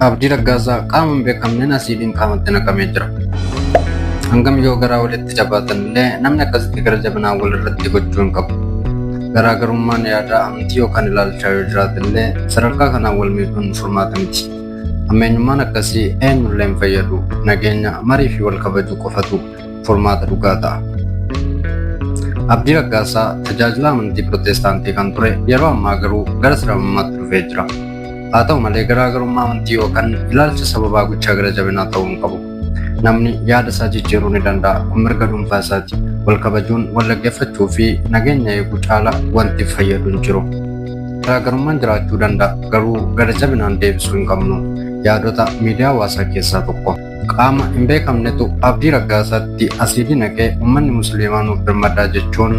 Abdii Raggaasaa qaama hin beekamneen asiidiin qaamatti naqamee jira. Hangam yoo garaa walitti jabaatan illee namni akkasitti gara jabinaan wal irratti gochuu hin qabu. Garaagarummaan yaadaa amantii yookaan ilaalchaa yoo jiraate illee sadarkaa kanaan wal miidhuun furmaata miti. Hammeenyummaan akkasii eenyullee hin fayyadu. Nageenya, marii fi wal kabajuu qofatu furmaata dhugaa ta'a. Abdii Raggaasaa tajaajila amantii Pirootestaantii kan ture yeroo ammaa garuu gara Islaamummaatti dhufee jira. Haa ta'u malee garaagarummaa amantii yookaan ilaalcha sababaa gochaa gara jabinaa ta'uu hin qabu. Namni yaada isaa jijjiiruu ni danda'a. Kun mirga dhuunfaa isaati. Wal kabajuun, wal dhaggeeffachuu fi nageenya eeguu caala wanti fayyadu hin jiru. Garaagarummaan jiraachuu danda'a, garuu gara jabinaan deebisuu hin qabnu. Yaadota miidiyaa hawaasaa keessaa tokko. Qaama hin beekamnetu Abdii Raggaasaatti asiidii naqee uummanni Musliimaa nuuf birmadhaa jechuun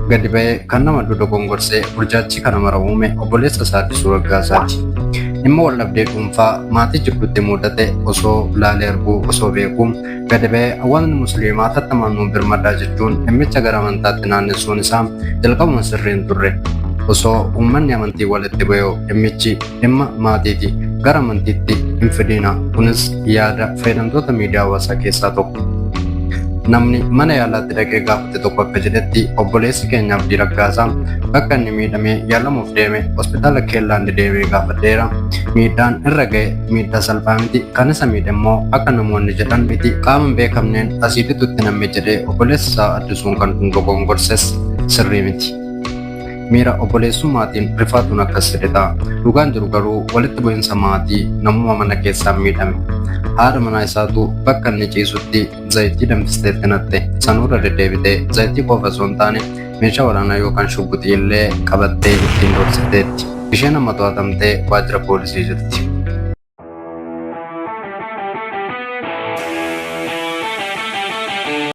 gadi ba'ee kan nama dodogongorse burjaajjii kana mara uume obboleessa isaa Addisuu Raggaasaati. Dhimma waldhabdee dhuunfaa maatii jidduutti mudate osoo laalee arguu osoo beekuu gadi ba'ee hawaasni Musliimaa tattamaan nuuf birmadhaa jechuun dhimmicha gara amantaatti naannessuun isaa jalqabuma sirrii hin turre. Osoo uummanni amantii walitti bu'ee dhimmichi dhimma maatiiti gara amantiitti hin fidina. Kunis yaada fayyadamtoota miidiyaa hawaasaa keessaa tokko. Namni mana yaalaatti dhaqee gaafate tokko akka jedhetti obboleessi keenya Abdii Raggaasaa bakka inni miidhamee yaalamuuf deeme hospitaala Keellaandi deemee gaafadheera. Miidhaan irra ga'e miidhaa salphaa miti. Kan isa miidhe immoo akka namoonni jedhan miti. Qaama hin beekamneen asiiditu itti namme jedhee obboleessa isaa Addisuun kan dogongorses sirrii miti. Miira obboleessummaatiin rifaatuun akkas jedhe ta'a. Dhugaan jiru garuu walitti bu'insa maatii namuma mana keessaan miidhame. Haadha manaa isaatu bakka inni ciisutti zayitii danfistee itti naqxe. Sanuurra deddeebitee zayitii qofa osoo hin taane meeshaa waraanaa yookaan shugguxii illee qabattee ittiin doorsifteetti. Isheen amma to'atamtee waajjira poolisii jirti.